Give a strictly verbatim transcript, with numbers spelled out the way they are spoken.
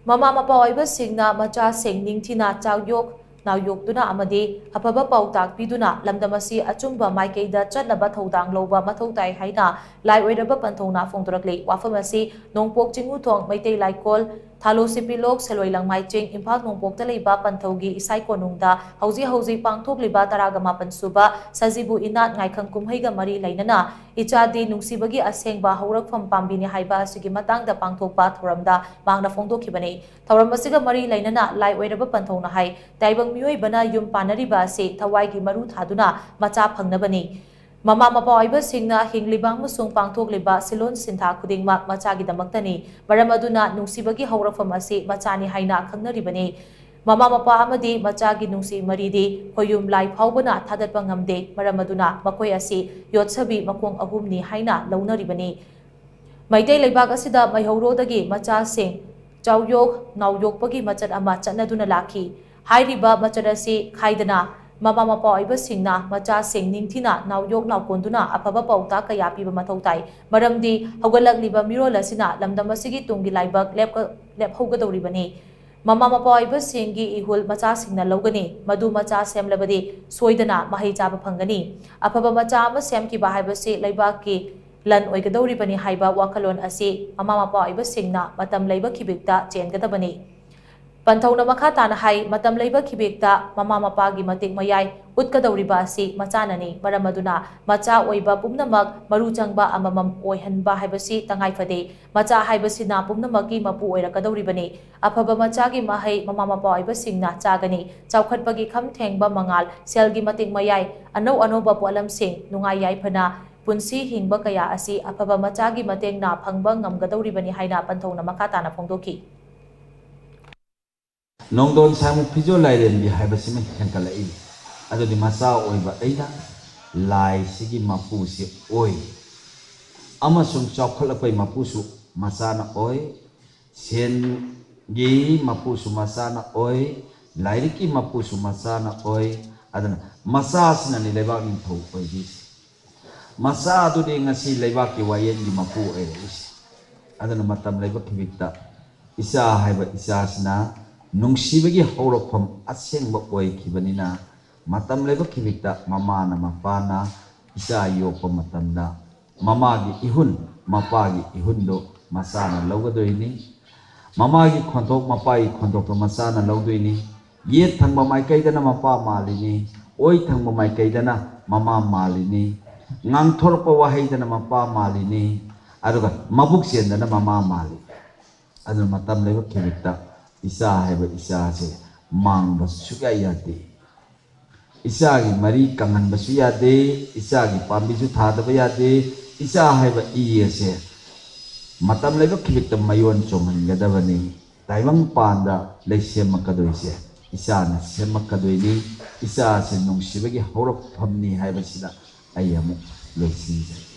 ꯃꯃꯥ ꯃꯄꯥ ꯑꯣꯏꯕꯁꯤꯡꯅ ꯃꯆꯥꯁꯤꯡ ꯅꯤꯡꯊꯤꯅ ꯆꯥꯛꯌꯣꯛ ꯅꯥꯎꯌꯣꯛꯇꯨꯅ ꯑꯃꯗꯤ ꯑꯐꯕ ꯄꯥꯎꯇꯥꯛ ꯄꯤꯗꯨꯅ ꯂꯝꯗꯝ ꯑꯁꯤ ꯑꯆꯨꯝꯕ ꯃꯥꯏꯀꯩꯗ ꯆꯠꯅꯕ ꯊꯧꯗꯥꯡ ꯂꯧꯕ ꯃꯊꯧ ꯇꯥꯏ ꯍꯥꯏꯅ ꯂꯥꯏ ꯑꯣꯏꯔꯕ ꯄꯟꯊꯧꯅ ꯐꯣꯡꯗꯣꯔꯛꯂꯤ꯫ ꯋꯥꯐꯝ ꯑꯁꯤ ꯅꯣꯡꯄꯣꯛ ꯆꯤꯡꯉꯨꯊꯣꯡ ꯃꯩꯇꯩ ꯂꯥꯏꯀꯣꯜ, ꯊꯥꯂꯣ ꯁꯤꯄꯤꯂꯣꯛ, ꯁꯦꯂꯣꯏ ꯂꯪꯃꯥꯏ ꯆꯤꯡ, ꯏꯝꯐꯥꯜ ꯅꯣꯡꯄꯣꯛꯇ ꯂꯩꯕ ꯄꯟꯊꯧꯒꯤ ꯏꯁꯥꯏ ꯀꯣꯅꯨꯡꯗ ꯍꯧꯖꯤꯛ ꯍꯧꯖꯤꯛ ꯄꯥꯡꯊꯣꯛꯂꯤꯕ ꯇꯔꯥꯒ ꯃꯥꯄꯟ ꯁꯨꯕ ꯁꯖꯤꯕꯨ ꯏꯅꯥꯠ ꯉꯥꯏꯈꯪ ꯀꯨꯝꯍꯩꯒ ꯃꯔꯤ ꯂꯩꯅꯅ ꯏꯆꯥꯗꯤ ꯅꯨꯡꯁꯤꯕꯒꯤ ꯑꯁꯦꯡꯕ ꯍꯧꯔꯛꯐꯝ ꯄꯥꯝꯕꯤꯅꯤ ꯍꯥꯏꯕ ꯑꯁꯤꯒꯤ ꯃꯇꯥꯡꯗ ꯄꯥꯡꯊꯣꯛꯄ ꯊꯧꯔꯝꯗ ꯃꯍꯥꯛꯅ ꯐꯣꯡꯗꯣꯛꯈꯤꯕꯅꯤ꯫ ꯊꯧꯔꯝ ꯑꯁꯤꯒ ꯃꯔꯤ ꯂꯩꯅꯅ ꯂꯥꯏ ꯑꯣꯏꯔꯕ ꯄꯟꯊꯧꯅ ꯍꯥꯏ, ꯇꯥꯏꯕꯪ ꯃꯤꯑꯣꯏꯕꯅ ꯌꯨꯝ ꯄꯥꯟꯅꯔꯤꯕ ꯑꯁꯤ ꯊꯋꯥꯏꯒꯤ ꯃꯔꯨ ꯊꯥꯗꯨꯅ ꯃꯆꯥ ꯐꯪꯅꯕꯅꯤ꯫ ꯃꯃꯥ ꯃꯄꯥ ꯑꯣꯏꯕꯁꯤꯡꯅ ꯍꯤꯡꯂꯤꯕ ꯑꯃꯁꯨꯡ ꯄꯥꯡꯊꯣꯛꯂꯤꯕ ꯁꯤꯂꯣꯟ ꯁꯤꯟꯊꯥ ꯈꯨꯗꯤꯡꯃꯛ ꯃꯆꯥꯒꯤꯗꯃꯛꯇꯅꯤ꯫ ꯃꯔꯝ ꯑꯗꯨꯅ ꯅꯨꯡꯁꯤꯕꯒꯤ ꯍꯧꯔꯛꯐꯝ ꯑꯁꯤ ꯃꯆꯥꯅꯤ ꯍꯥꯏꯅ ꯈꯪꯅꯔꯤꯕꯅꯤ꯫ ꯃꯃꯥ ꯃꯄꯥ ꯑꯃꯗꯤ ꯃꯆꯥꯒꯤ ꯅꯨꯡꯁꯤ ꯃꯔꯤꯗꯤ ꯈꯣꯌꯨꯝ ꯂꯥꯏ ꯐꯥꯎꯕꯅ ꯊꯥꯗꯠꯄ ꯉꯝꯗꯦ꯫ ꯃꯔꯝ ꯑꯗꯨꯅ ꯃꯈꯣꯏ ꯑꯁꯤ ꯌꯣꯠꯁꯕꯤ ꯃꯈꯣꯡ ꯑꯍꯨꯝꯅꯤ ꯍꯥꯏꯅ ꯂꯧꯅꯔꯤꯕꯅꯤ꯫ ꯃꯩꯇꯩ ꯂꯩꯕꯥꯛ ꯑꯁꯤꯗ ꯃꯩꯍꯧꯔꯣꯗꯒꯤ ꯃꯆꯥꯁꯤꯡ ꯆꯥꯎꯌꯣꯛ ꯅꯥꯎꯌꯣꯛꯄꯒꯤ ꯃꯆꯠ ꯑꯃ ꯆꯠꯅꯗꯨꯅ ꯂꯥꯛꯈꯤ꯫ ꯍꯥꯏꯔꯤꯕ ꯃꯆꯠ ꯑꯁꯤ ꯈꯥꯏꯗꯅ ꯃꯃꯥ ꯃꯄꯥ ꯑꯣꯏꯕꯁꯤꯡꯅ ꯃꯆꯥꯁꯤꯡ ꯅꯤꯡꯊꯤꯅ ꯅꯥꯎꯌꯣꯛ ꯅꯥꯎꯀꯣꯟꯗꯨꯅ ꯑꯐꯕ ꯄꯥꯎꯇꯥꯛ ꯀꯌꯥ ꯄꯤꯕ ꯃꯊꯧ ꯇꯥꯏ꯫ ꯃꯔꯝꯗꯤ ꯍꯧꯒꯠꯂꯛꯂꯤꯕ ꯃꯤꯔꯣꯜ ꯑꯁꯤꯅ ꯂꯝꯗꯝ ꯑꯁꯤꯒꯤ ꯇꯨꯡꯒꯤ ꯂꯥꯏꯕꯛ ꯂꯦꯞꯀ-, ꯂꯦꯞꯍꯧꯒꯗꯧꯔꯤꯕꯅꯤ꯫ ꯃꯃꯥ ꯃꯄꯥ ꯑꯣꯏꯕꯁꯤꯡꯒꯤ ꯏꯍꯨꯜ ꯃꯆꯥꯁꯤꯡꯅ ꯂꯧꯒꯅꯤ꯫ ꯃꯗꯨ ꯃꯆꯥ ꯁꯦꯝꯂꯕꯗꯤ ꯁꯣꯏꯗꯅ ꯃꯍꯩ ꯆꯥꯕ ꯐꯪꯒꯅꯤ꯫ ꯑꯐꯕ ꯃꯆꯥ ꯑꯃ ꯁꯦꯝꯈꯤꯕ ꯍꯥꯏꯕꯁꯤ ꯂꯩꯕꯥꯛꯀꯤ ꯂꯟ ꯑꯣꯏꯒꯗꯧꯔꯤꯕꯅꯤ ꯍꯥꯏꯕ ꯋꯥꯈꯜꯂꯣꯟ ꯑꯁꯤ ꯃꯃꯥ ꯃꯄꯥ ꯑꯣꯏꯕꯁꯤꯡꯅ ꯃꯇꯝ ꯂꯩꯕ ꯈꯤꯕꯤꯛꯇ ꯆꯦꯟꯒꯗꯕꯅꯤ꯫ ꯄꯟꯊꯧꯅ ꯃꯈꯥ ꯇꯥꯅ ꯍꯥꯏ, ꯃꯇꯝ ꯂꯩꯕ ꯈꯤꯕꯤꯛꯇ ꯃꯃꯥ ꯃꯄꯥꯒꯤ ꯃꯇꯤꯛ ꯃꯌꯥꯏ ꯎꯠꯀꯗꯧꯔꯤꯕ ꯑꯁꯤ ꯃꯆꯥꯅꯅꯤ꯫ ꯃꯔꯝ ꯑꯗꯨꯅ ꯃꯆꯥ ꯑꯣꯏꯕ ꯄꯨꯝꯅꯃꯛ ꯃꯔꯨ ꯆꯪꯕ ꯑꯃꯃꯝ ꯑꯣꯏꯍꯟꯕ ꯍꯥꯏꯕꯁꯤ ꯇꯉꯥꯏ ꯐꯗꯦ꯫ ꯃꯆꯥ ꯍꯥꯏꯕꯁꯤꯅ ꯄꯨꯝꯅꯃꯛꯀꯤ ꯃꯄꯨ ꯑꯣꯏꯔꯛꯀꯗꯧꯔꯤꯕꯅꯤ꯫ ꯑꯐꯕ ꯃꯆꯥꯒꯤ ꯃꯍꯩ ꯃꯃꯥ ꯃꯄꯥ ꯑꯣꯏꯕꯁꯤꯡꯅ ꯆꯥꯒꯅꯤ꯫ ꯆꯥꯎꯈꯠꯄꯒꯤ ꯈꯝ ꯊꯦꯡꯕ ꯃꯉꯥꯜ, ꯁꯦꯜꯒꯤ ꯃꯇꯤꯛ ꯃꯌꯥꯏ, ꯑꯅꯧ ꯑꯅꯧꯕ ꯄꯣꯠꯂꯝꯁꯤꯡ, ꯅꯨꯡꯉꯥꯏ ꯌꯥꯏꯐꯅ ꯄꯨꯟꯁꯤ ꯍꯤꯡꯕ ꯀꯌꯥ ꯑꯁꯤ ꯑꯐꯕ ꯃꯆꯥꯒꯤ ꯃꯇꯦꯡꯅ ꯐꯪꯕ ꯉꯝꯒꯗꯧꯔꯤꯕꯅꯤ ꯍꯥꯏꯅ ꯄꯟꯊꯧꯅ ꯃꯈꯥ ꯇꯥꯅ ꯐꯣꯡꯗꯣꯛꯈꯤ꯫ ꯅꯣꯡꯗꯣꯟ ꯁꯥꯃꯨ ꯐꯤꯖꯣꯜ ꯂꯥꯏꯔꯦꯝꯕꯤ ꯍꯥꯏꯕꯁꯤꯃ ꯍꯦꯟꯒꯠꯂꯛꯏ꯫ ꯑꯗꯨꯗꯤ ꯃꯆꯥ ꯑꯣꯏꯕ ꯑꯩꯅ ꯂꯥꯏꯁꯤꯒꯤ ꯃꯄꯨꯁꯤ ꯑꯣꯏ ꯑꯃꯁꯨꯡ ꯆꯥꯎꯈꯠꯂꯛꯄꯒꯤ ꯃꯄꯨꯁꯨ ꯃꯆꯥꯅ ꯑꯣꯏ, ꯁꯦꯟꯒꯤ ꯃꯄꯨꯁꯨ ꯃꯆꯥꯅ ꯑꯣꯏ, ꯂꯥꯏꯔꯤꯛꯀꯤ ꯃꯄꯨꯁꯨ ꯃꯆꯥꯅ ꯑꯣꯏ꯫ ꯑꯗꯨꯅ ꯃꯆꯥꯁꯤꯅꯅꯤ ꯂꯩꯕꯥꯛ ꯅꯤꯡꯊꯧ ꯑꯣꯏꯕꯤꯁꯦ꯫ ꯃꯆꯥ ꯑꯗꯨꯗꯤ ꯉꯁꯤ ꯂꯩꯕꯥꯛꯀꯤ ꯋꯥꯌꯦꯜꯒꯤ ꯃꯄꯨ ꯑꯣꯏꯔꯛꯏꯁꯦ꯫ ꯑꯗꯨꯅ ꯃꯇꯝ ꯂꯩꯕ ꯈꯤꯕꯤꯛꯇ ꯏꯆꯥ ꯍꯥꯏꯕ ꯏꯆꯥꯁꯤꯅ ꯅꯨꯡꯁꯤꯕꯒꯤ ꯍꯧꯔꯛꯐꯝ ꯑꯁꯦꯡꯕ ꯑꯣꯏꯈꯤꯕꯅꯤꯅ, ꯃꯇꯝ ꯂꯩꯕ ꯈꯤꯕꯤꯛꯇ ꯃꯃꯥꯅ ꯃꯄꯥꯅ ꯏꯆꯥ ꯌꯣꯛꯄ ꯃꯇꯝꯗ ꯃꯃꯥꯒꯤ ꯏꯍꯨꯟ, ꯃꯄꯥꯒꯤ ꯏꯍꯨꯟꯗꯨ ꯃꯆꯥꯅ ꯂꯧꯒꯗꯣꯏꯅꯤ꯫ ꯃꯃꯥꯒꯤ ꯈꯣꯟꯊꯣꯛ, ꯃꯄꯥꯒꯤ ꯈꯣꯟꯊꯣꯛꯇꯣ ꯃꯆꯥꯅ ꯂꯧꯗꯣꯏꯅꯤ꯫ ꯌꯦꯠ ꯊꯪꯕ ꯃꯥꯏꯀꯩꯗꯅ ꯃꯄꯥ ꯃꯥꯜꯂꯤꯅꯤ, ꯑꯣꯏ ꯊꯪꯕ ꯃꯥꯏꯀꯩꯗꯅ ꯃꯃꯥ ꯃꯥꯜꯂꯤꯅꯤ, ꯉꯥꯡꯊꯣꯔꯛꯄ ꯋꯥꯍꯩꯗꯅ ꯃꯄꯥ ꯃꯥꯜꯂꯤꯅꯤ, ꯑꯗꯨꯒ ꯃꯕꯨꯛ ꯆꯦꯟꯗꯅ ꯃꯃꯥ ꯃꯥꯜꯂꯤ꯫ ꯑꯗꯨꯅ ꯃꯇꯝ ꯂꯩꯕ ꯈꯤꯕꯤꯛꯇ ꯏꯆꯥ ꯍꯥꯏꯕ ꯏꯆꯥꯁꯦ ꯃꯥꯡꯕ ꯁꯨꯛꯌꯥ ꯌꯥꯗꯦ꯫ ꯏꯆꯥꯒꯤ ꯃꯔꯤ ꯀꯪꯍꯟꯕꯁꯨ ꯌꯥꯗꯦ, ꯏꯆꯥꯒꯤ ꯄꯥꯝꯕꯤꯁꯨ ꯊꯥꯗꯕ ꯌꯥꯗꯦ꯫ ꯏꯆꯥ ꯍꯥꯏꯕ ꯏ ꯑꯁꯦ ꯃꯇꯝ ꯂꯩꯕ ꯈꯤꯕꯤꯛꯇ ꯃꯌꯣꯟ ꯆꯣꯡꯍꯟꯒꯗꯕꯅꯤ꯫ ꯇꯥꯏꯕꯪ ꯄꯥꯟꯗ ꯂꯩ ꯁꯦꯝꯃꯛꯀꯗꯣꯏꯁꯦ ꯏꯆꯥꯅ ꯁꯦꯝꯃꯛꯀꯗꯣꯏꯅꯤ꯫ ꯏꯆꯥ ꯑꯁꯤ ꯅꯨꯡꯁꯤꯕꯒꯤ ꯍꯧꯔꯛꯐꯝꯅꯤ ꯍꯥꯏꯕꯁꯤꯗ ꯑꯩ ꯑꯃꯨꯛ ꯂꯣꯏꯁꯤꯟꯖꯔꯤ꯫